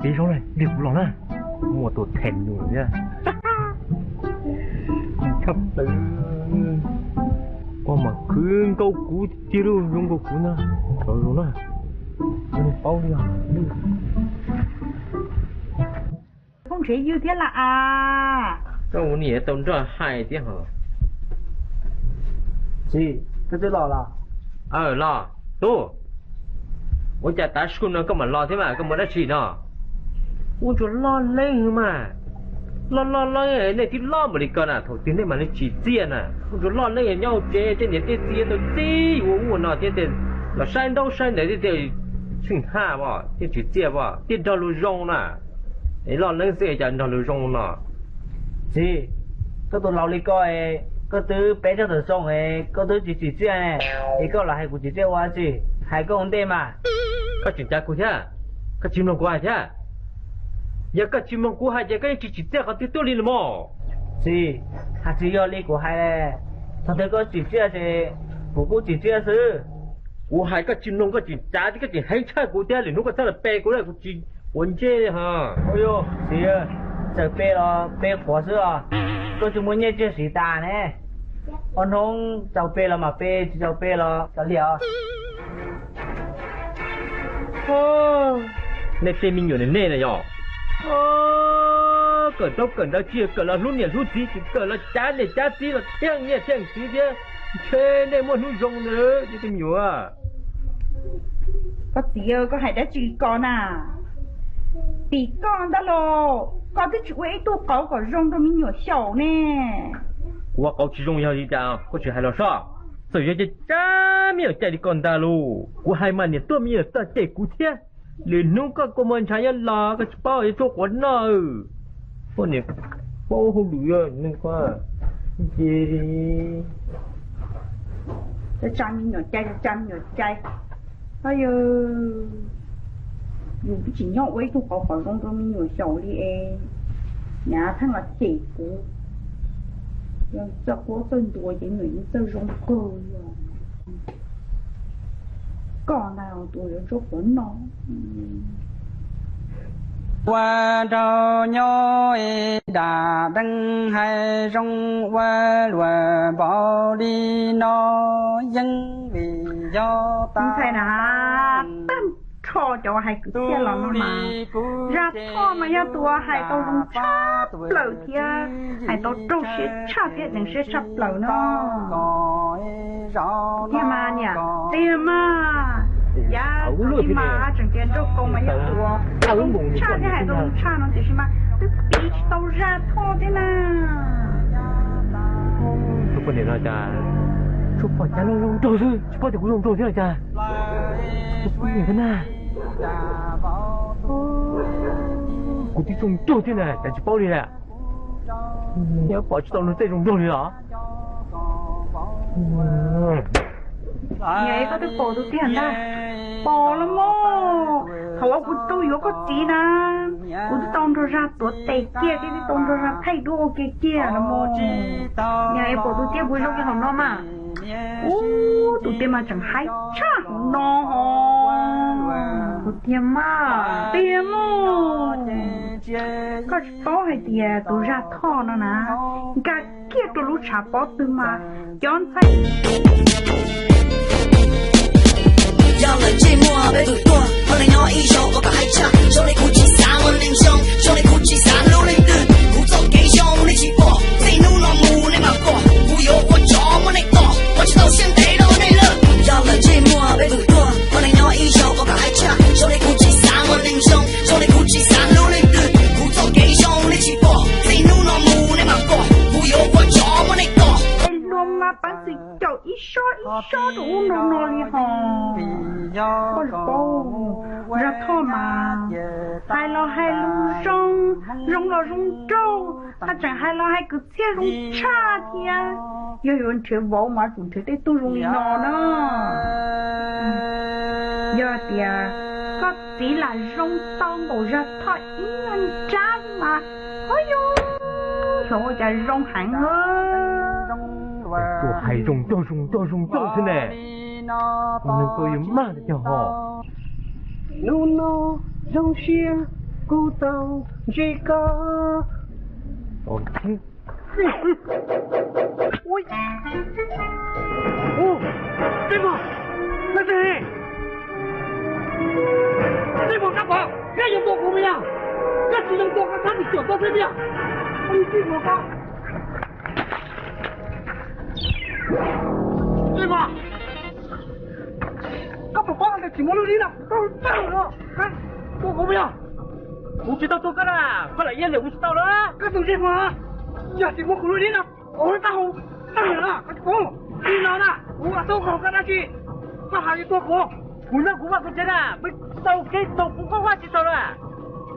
Peb zaub na, lig kuv los na. Muaj tus them nws thiab. Tshaj plaws. Koj mas khwv nkaus kuv tiag lauj, zoo nkaus kuv na. Cov zoo na. Paub li. Koj nrhiav ywg thiab las as? Koj ua niam tau nrog hais thiab hos. Txiv, koj twb los los? Aw los tub. Ua cas tav su no koj mam los thiab mas koj muaj dab tsi no? Ua tsuas loj leeb mas. Loj loj leeb nej twb loj npaum li ko na, thaum twg nej mam li tsim txiaj na? Ua tsuas loj leeb nyob hauv tsev tej niam tej txiv tau txib ua ua no thiab, los saib ntaub saib ntawv thiab, tsheej haj as thiab tsim txiaj as thiab nrog luag zoo na. Es loj leeb xwb cas nrog luag zoo no? Txiv, koj tus laus li koj, koj twb peb rau tawm xyoo es koj twb tsis tsim txiaj ne, es koj los hais kuv tsim txiaj ua dab tsi? Hais koj ua ntej mas. Koj tseem cav kuv thiab? Koj tsis mloog kuv hais thiab? Yog koj tsis mloog kuv hais ces koj yeej tsis tsim txiaj qhov twg tuaj li los mas. Txiv, hais tsis yog li kuv hais, thaum twg koj tsim txiaj ces kuv kuj tsim txiaj xwb. Kuv hais koj tsis mloog, koj tseem cav thiab koj tseem heev tshaj kuv thiab, lwm hnub koj txhob los pe kuv lawm, kuv tsis quav ntsej li hos. Txiv, txawm pe los pe qhuav xwb os, koj tsis muaj nyiaj tsiaj siv tas ne. Ob hnub tau pe los mam pe, tsis tau pe los kav liam os. Nej tej me nyuam niam nej na yog kawm ntaub kawm ntawv tsis kawm los hlub niam hlub txiv, tsis kawm los cav niam cav txiv los thiaj nyiaj thiaj txiv thiab. Ntshe nej muaj hnub zoo ntawd tej me nyuam. Koj txiv, koj hais dab tsi li ko na? Tim koj ntag los koj twb tsis ua ib tug qauv kom zoo rau me nyuam xyaum ne. Kuv ua qauv tsis zoo yog li cas koj tsis hais los sob. Txawm yog caj caj me nyuam cai li koj ntag lauj, kuv hais mas niam tuaj me nyuam txog cem kuv thiab. Lwm hnub koj kua muag ntshav nyob los koj tsis paub yuav tshuaj quav noj. Koj niam paub hauj lwm neeg ko ces li. Cov tsa me nyuam cai, cov tsa me nyuam cai. Yus twb tsis nyob ua ib tug qauv qhov zoo rau me nyuam xyaum li es, niam pheej los cem kuv. Yog txawj quab txawj ntuas ces me nyuam yeej txawj zoo kawg li os. Koj ntag tus yuav tshuaj quav noj. Ua nraug nyob es dam deej hais zoo ua luam npaum li no, yeej vim yog tab ntxhais na, tag nrho cov hais kwv txhiaj los no mas, Zaj Thoj mas yog tus hais tau zoo tshaj plaws thiab hais tau raug siab tshaj thiab deev siab tshaj plaws no. Tiag mas niam, tiag mas. Yam li mas tseem tias Nraug Koos mas yog tus tshaj thiab hais tau zoo tshaj no tiam sis mas twb piv tsis tau Zaj Thoj thiab na. Tus poj niam no cas tsuas pom cas los zoo nraug xwb, tsis paub tias kuv zoo nraug thiab los cas. Tus poj niam ko na, kuv twb zoo nraug thiab na cas tsis paub li lawm. Nyob pom tsis tau nws tej zoo nraug li los. Niam, koj twb pom tus tiag ntag. Pom los mas. Thaum uas kuv tau yuav koj txiv na, kuv twb tau nrog Zaj tuav tes kiag thiab twb tau nrog Zaj thaij duab ua ke kiag los mas. Niam, pom tus tiag puas zoo li hauv no mas? Ub, tus tiag mas tseem haib tshaj hauv no hos. Tus tiag mas, tiag mas. Koj tsis paub hais tias tus Zaj Thoj no na, nkag kiag rau lub tshav pob tw mas cov ntxhais. Yog lawm ntsej muag peb tus tuag, poj niam nyob ib zaug ua kom haib tshaj, zoo li kuv tsis xav muaj neeg zoo, zoo li kuv tsis xav hlub leej twg, kuv txoj kev zoo nej tsis pom, txij hnub no mus nej mam pom, kuv yuav ua tsov muab nej tom, ua tsis tau siab ntev rau nej lawm. Yog lawm ntsej muag peb tus tuag, poj niam nyob ib zaug ua kom haib tshaj, zoo li kuv tsis xav muaj neeg zoo, zoo li kuv tsis xav hlub leej twg, kuv txoj kev zoo nej tsis pom, txij hnub no mus nej mam pom, kuv yuav ua tsov muab nej tom. Es luag mas peev xwm caum ib sob ib sob rau ub rau no li hos. Koj tsis paub, Zaj Thoj mas hais los hais lus zoo, zoo los zoo nraug, haj tseem hais los hais kwv txhiaj zoo tshaj thiab. Yog yuav nrhiav vauv mas tsum nrhiav tej tug zoo li no na. Yog tias koj txiv lam zoo tau npaum Zaj Thoj ib nyuag nrab mas, ub yus, xyov ua cas zoo heev. Tsuas hais zoo nraug zoo nraug zoo nraug xwb ne. Nws koj yuav mag li cas ho. Hnub no zoo siab, Kuv tau ntsib koj. Ua, Txij Muas, koj twg? Txij Muas, koj pom koj yuav tua kuv me yog? Koj tsis zoo tua koj txhob tsis cuam tuaj thiab tiag. Txij Muas, koj, Txij Muas, koj puas paub tias tsis muaj lub neej no kuv tau tawg no? Tua kuv me yog? Kuv tsis tau tua koj na, koj lam iab lwm kuv tsis tau na. Koj tus Txij Muas, yog tsis muaj kuv lub neej no, kuv tau tawg no, koj tsis paub. Li no na, kuv ua tau qhov koj dab tsi, koj hais li tua kuv. Kuv nyob kuv vaj kuv tsev na, peb tau kev tau kuv koj vaj tsis tau na.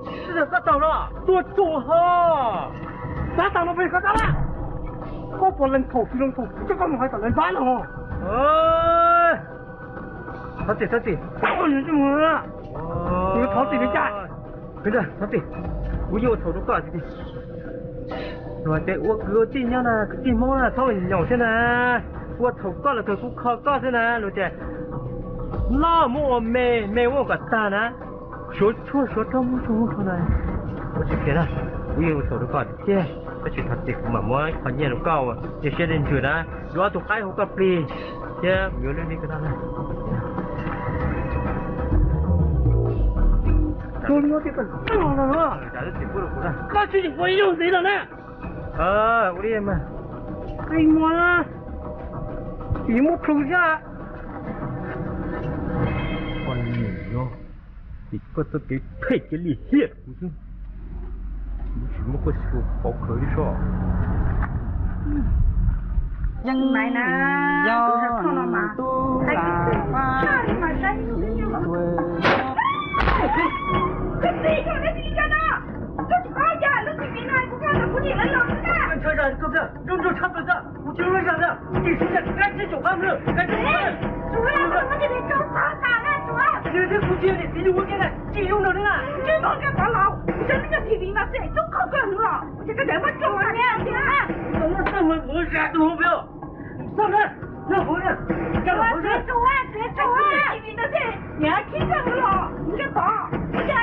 Sij hawm koj tau no, tua tsum ho. Tab tau no peb koj tab laj. Koj puas lees thaum tsis lees thaum, koj mus hais tom leej pab no. Thov txim, thov txim. Kuv thov txim li cas? Thov txim, kuv yeej ua thaum rau koj tiag. Luag tias ua kwv ua tij nyob na, kwv tij Hmoob na txhob nyaum thiab na. Ua thaum koj los thaum kuv kho koj xwb na. Luag tias noj muab ua me, me muab ua kom tag na. Suav tshuaj suav rog muab tshuaj muab rog na. Ua tsis kiag na, kuv yeej ua thaum rau koj tiag. Koj tsis thov txim kuv mam muab qhov nyiaj rau koj, cia siab dej ntsws na. Yuav ob tug qaib hu koj plig thiab kuv yuav lwm li koj tag na. Koj tsis tsim ua ib zaug ntxiv no na. Ua li mas, qi muag, tsis muaj plhu zaj. Koj niam yog, vim koj txoj kev phem cia li hiam kuv xwb. Kuv tsis muab koj xyuas pov khawv li soj. Yeej na, tus sawv thooj no mas, hais tsis txawj li mas saib xwb. Koj txiv, koj dab tsi li koj no? Koj tsis paub yog lub txiv txiv no kuv koj ntawm kuv niam lawv los xwb na. Koj ntshai zaj koj pliag, nrov nrov tshaj plaws zaj, kuv tsis ua zaj zaj, kuv tis siv zaj kav tsij caum qab mlwj, kav tsij caum qab mlwj. Kuv tsis yog niam txiv yug ua ke na, tsis yug nrog li na. Tsis muaj koj pov los, kuv yog lub txiv txiv no xwb, tub qhov koj hwv los, kuv tsis koj tseem muab tso ua niam txiv na. Txog no txog mus mus zas tus hauv peb os. Txog na, txog hauv na. Txiv tsuas, txiv tsuas, txiv txiv no xwb, niam khib koj hwv los, kuv tsis pov. Kuv yog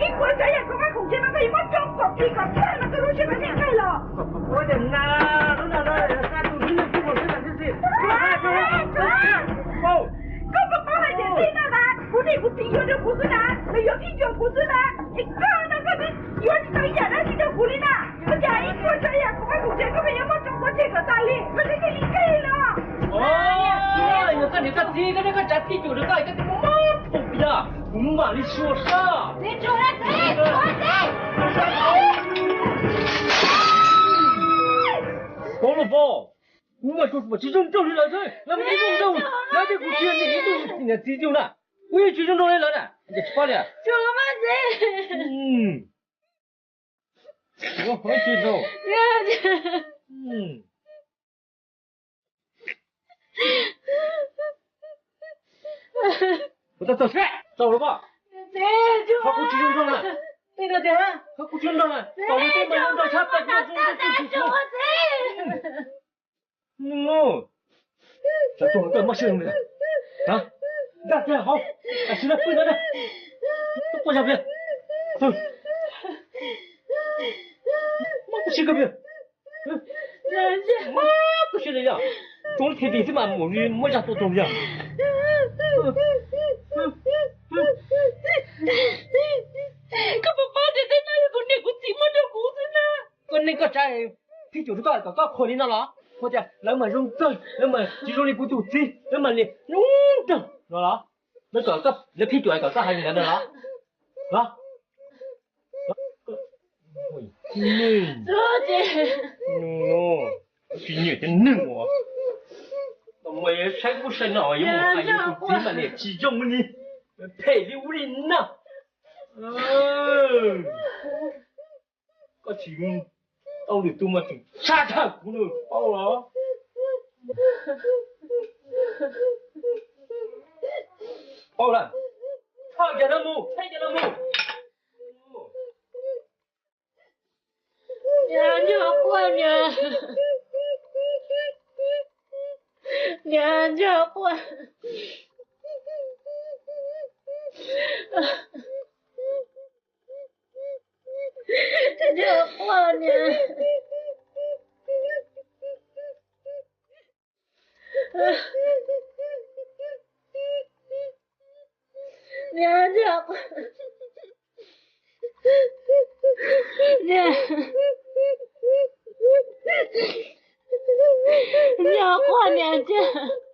ib kuv tsav yam koj pab khoom tseg no koj yuav muab tso kom plig kom tag no koj lub siab koj thiaj nqaij los. Ua cas na, lub no no xa tus tib neeg tib neeg tib neeg tib si. Koj puas paub hais tias txij no na, kuv niam kuv txiv yuav rau kuv xwb na, lawv yuav phij cuam kuv xwb na, es koj no koj twb yuav tsis tau ib yam dab tsi rau kuv li na. Ua cas ib kuv tsav yam koj pab khoom tseg koj pheej yuav muab tso ua tseg kom tas li, koj thiaj li nqaij los. Yog koj niam koj txiv koj niam koj tsav phij cuam rau koj, koj twb muab phom yog kuv mam li xyuas soj. Pov los pov, kuv mas tsis zoo nraug li lawv xwb, lawv mas tsis zoo nraug, lawv tias kuv tsis yog niam txiv yug na, kuv yeej tsis zoo nraug li lawv na, tsis paub li. Kuv tau txog seb tau los pom. Qhov kuv tsis zoo nraug na. Qhov kuv tsis zoo nraug na. Tau li tub mas zoo nraug tshaj plaws kuv zoo nraug tshaj plaws. Tsam tuag koj mob siab zoo li. Dag kiag hauv, tam sim no pw ntawd na. Tub quaj zog kiag. Mob kuv siab koj pw. Mob kuv siab li yog. Tub thiaj li xwb mas mus li muab zaj tua tuag yog. Koj puas paub tias tej no yog kuv niam kuv txiv muab rau kuv xwb na. Koj niam koj tsav phij cuam rau koj kom koj qhuas li no los? Ua cas lawv mas zoo txawg, lawv mas tsis zoo li kuv tus txiv, lawv mas li zoo nraug no los? Lawv kom koj, lawv phij cuam kom koj hais li ntawd no los? Los? Tsis nyiam cov neeg uas tau mus saib ub saib no yuav mus hais yus tus txiv mas niam tsis zoo li, phem li ub li no. Koj tsis tau lwm tus mas tseem tshaj tawm kuv na, paub los? Paub lawm, tshaj cov no mus, tshaj cov no mus. Niam, nco quaj niam. Niam, nco quaj. Niag quaj niag, niag, niag, niag quaj niag ntag.